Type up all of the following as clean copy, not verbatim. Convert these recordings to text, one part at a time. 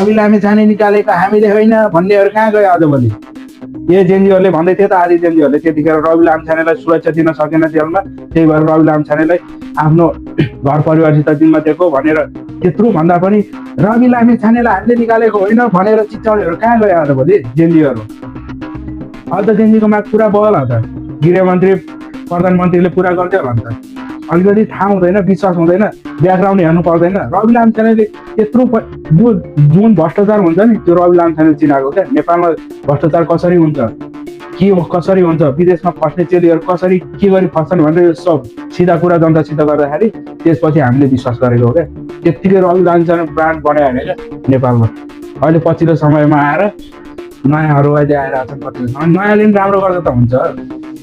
रवि लामे छाने निकालेको हामीले होइन भन्नेहरू कहाँ गयो आजभोलि? ए जेएनजीहरूले भन्दै थियो त आदि जेएनजीहरूले त्यतिखेर रवि लामछानेलाई सुरक्षा दिन सकेन जेलमा, त्यही भएर रवि लामछानेलाई आफ्नो घर परिवारसित जिम्मा दिएको भनेर। त्यत्रो भन्दा पनि रवि लामेछानेलाई हामीले निकालेको होइन भनेर चिच्याउनेहरू कहाँ गयो आजभोलि? जेएनजीहरू। अब त जेएनजीको माग पुरा भयो होला त, गृहमन्त्री प्रधानमन्त्रीले पुरा गर्दै होला नि त। अलिकति थाहा हुँदैन, विश्वास हुँदैन, ब्याकग्राउन्ड हेर्नु पर्दैन। रवि लामछानेले त्यत्रो जुन भ्रष्टाचार हुन्छ नि त्यो रवि लामछानेले चिनाएको क्या। नेपालमा भ्रष्टाचार कसरी हुन्छ, के हो, कसरी हुन्छ, विदेशमा फस्ने चेलीहरू कसरी के गरी फस्छन् भनेर यो सब सिधा कुरा जनतासित गर्दाखेरि त्यसपछि हामीले विश्वास गरेको हो क्या। त्यत्तिकै रवि लामछाने ब्रान्ड बनायो भने क्या नेपालमा। अहिले पछिल्लो समयमा आएर नयाँहरू अहिले आइरहेको छन्, पछिल्लो समय नयाँले पनि राम्रो गर्दा त हुन्छ,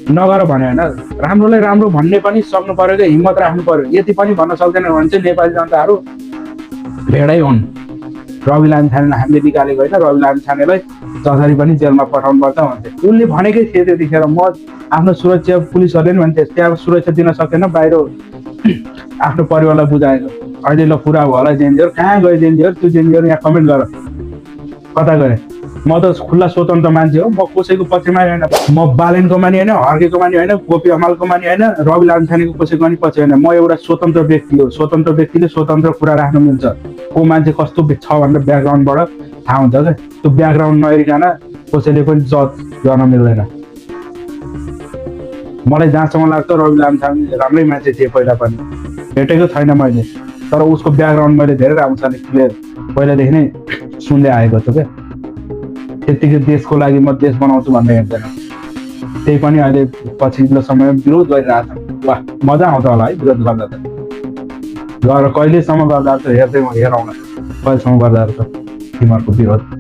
नगर भने होइन। राम्रोलाई राम्रो भन्ने पनि सक्नु पर्यो क्या, हिम्मत राख्नु पर्यो। यति पनि भन्न सक्दैन भने चाहिँ नेपाली जनताहरू भेडै हुन्। रवि लामिछानेलाई हामीले निकालेको होइन, रवि लामिछानेलाई जसरी पनि जेलमा पठाउनु पर्छ भन्थे। उसले भनेकै थिए त्यतिखेर, म आफ्नो सुरक्षा पुलिसहरूले नि भन्थे त्यहाँ सुरक्षा दिन सकेन, बाहिर आफ्नो परिवारलाई बुझाएको। अहिले ल पुरा भयो होला जेएनजीहरू, कहाँ गयो जेएनजीहरू? त्यो जेएनजीहरू यहाँ कमेन्ट गर, कता गए? म त खुल्ला स्वतन्त्र मान्छे हो, म कसैको पक्षमा होइन, म बालेनको मानि होइन, हर्केको मानि होइन, गोपी हमालको मानि होइन, रवि लामिछानेको कसैको पनि पछि होइन। म एउटा स्वतन्त्र व्यक्ति हो। स्वतन्त्र व्यक्तिले स्वतन्त्र कुरा राख्नु मिल्छ। को मान्छे कस्तो छ भनेर ब्याकग्राउन्डबाट थाहा हुन्छ क्या। त्यो ब्याकग्राउन्ड नहेरिकन कसैले पनि जज गर्न मिल्दैन। मलाई जहाँसम्म लाग्छ रवि लामिछाने राम्रै मान्छे थिए, पहिला पनि भेटेको छैन मैले, तर उसको ब्याकग्राउन्ड मैले धेरै राम्रोसँगले क्लियर पहिलादेखि नै सुन्दै आएको छु क्या। त्यत्तिकै देशको लागि म देश बनाउँछु भन्ने हेर्दैन। त्यही पनि अहिले पछिल्लो समयमा विरोध गरिरहेको छ। वाह, मजा आउँछ होला है विरोध गर्दा त। गएर कहिलेसम्म गर्दा त हेरौँ न, कहिलेसम्म गर्दा त तिमीहरूको विरोध।